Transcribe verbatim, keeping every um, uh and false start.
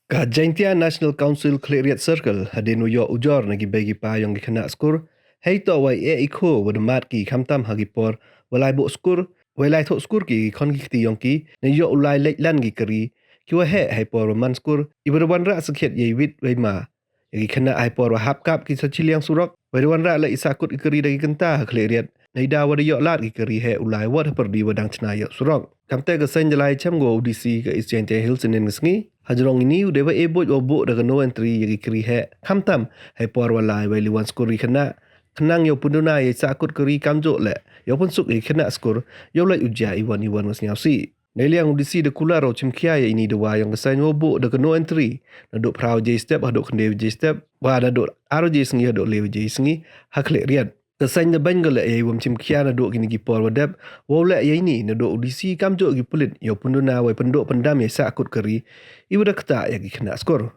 Ka Jaintia National Council Khliehriat Circle hadien wa yoh ujor na ki bei ki pa yong ki khynnah skur, hei toh wa e i kho wa da mad ki khamtam ha ki por wa lai booh skur, wa lai thoh skur ki khon ki kti yong ki, na yoh u lai leit lan ki kari, ki wa heh hei por wa man skur, i wa da wanrah sakhiat yei wit wei ma ya ki khynnah hei por wa hap kap ki sa chiliang surok, wa da wanrah leh i sahkut ki kari da ki kynta ha Khliehriat, neida wa da yoh lad ki kari heh u lai wat ha pyrdi wa dang chna yoh surok. Kamte ka seiñ da lai chem ko u D C ka East Jaintia Hills ynnin ka sngi. Hajrong ini u dei wa e buit wa booh da ka no entry ya ki kari heh khamtam hei por wa lai wei liwan skur ki khynnah, khnang yow pynduna yei sahkut kari kamjooh leh yow pynsuk ya ki khynnah skur yow leit u jia iwan iwan ka sniawsih. Neiliang u D C da kular wow chimkhia ya ini dawa yong ka seiñ wow booh da ka no entry nadooh phra waje step hadooh khyndai waje step, wa nadooh ar waje sngi hadooh le waje sngi ha Khliehriat. Ka seiñ da beiñ ko leh yei wym chimkhia nadooh kini ki por wa dep, wow leh ya ini nadooh u D C kamjooh ki pulit yow pynduna wei pyndooh pyndam yei sahkut kari i wa da ktah ya ki khynnah skur.